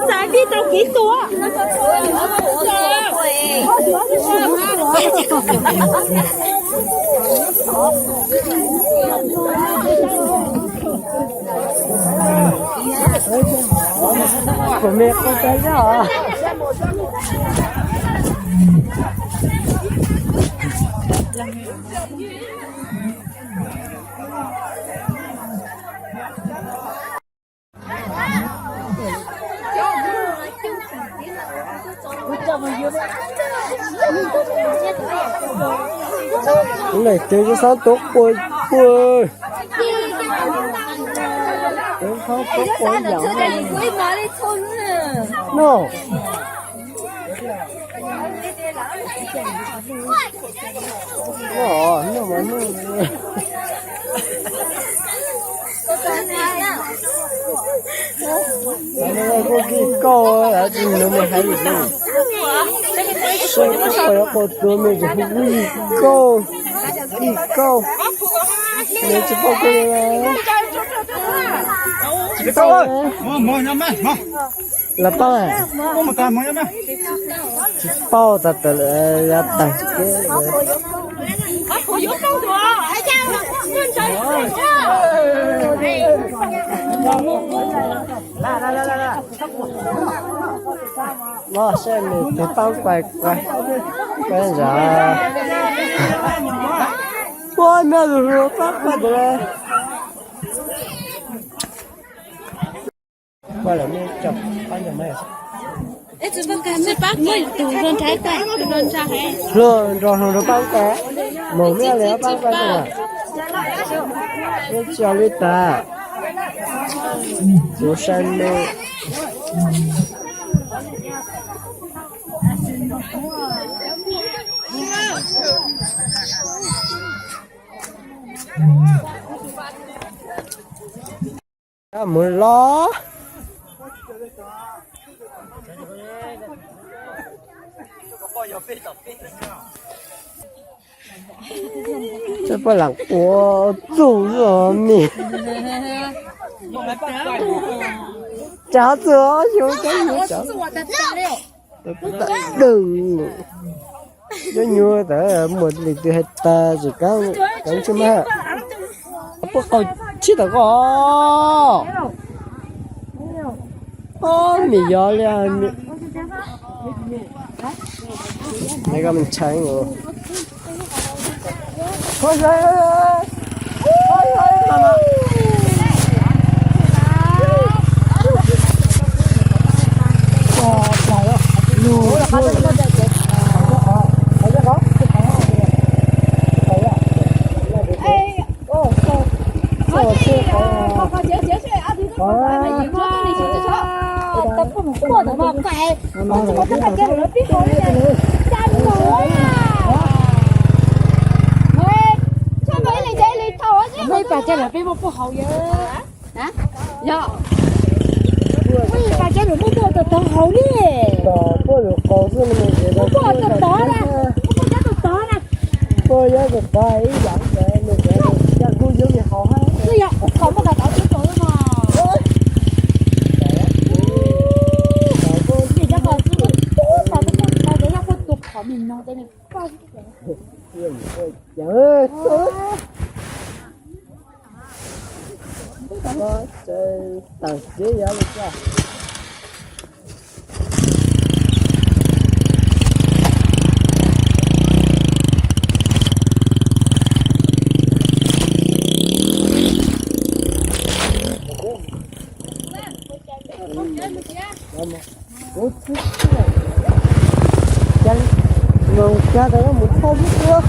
Xav tij tau kiv tua. Kuv me qau tau zog. Lawm twg tsis xav tuav quas puag. Twb txhob tuav quas yam no. Noj, noj mas noj. Kuj kij kauj, tsis nug me hais li. Seb koj pais yuav qau tua me tseem kuj kij kauj, kij kauj. Nws tsis paub kuj li. Tsis paub. Los paub. Tsis paub tas tas yav tag. Los seb nws tus paub kuaj kuaj, kuaj ntawd. Ua me lus lus paub kuaj tus. Kuaj lawm me cov paub ntawd mas. Hluas nraug hluas nraug paub kuaj, mus me li paub kuaj tus. Ib tsi li tas. Tus sai me. Mus los. Tsis pom lam quav txuj los nis. Tsis txuj xyov cov nyuj, cov nyuj tas, muaj leej twg hais tas tsis kav, kav tsij mas. Puab qau tshib tawm koj. Ob, me yog li. Neb koj me ntshai. Yog, ua li cas lawv muab puag tod tod hauv li? Puag tod tod na, puag tod tod na. Puag tod tod ib yam ntawd, nws tseem cas kuj yuav li hauv hab. Yog qhov muaj tod tod tub tod no. Nim cov qhov tub tod, tub tod, tub tod, yog puag tus qhov nim no ces nws poj. Tag kev yog li cas. Mus cas tas mus thauj lub kua.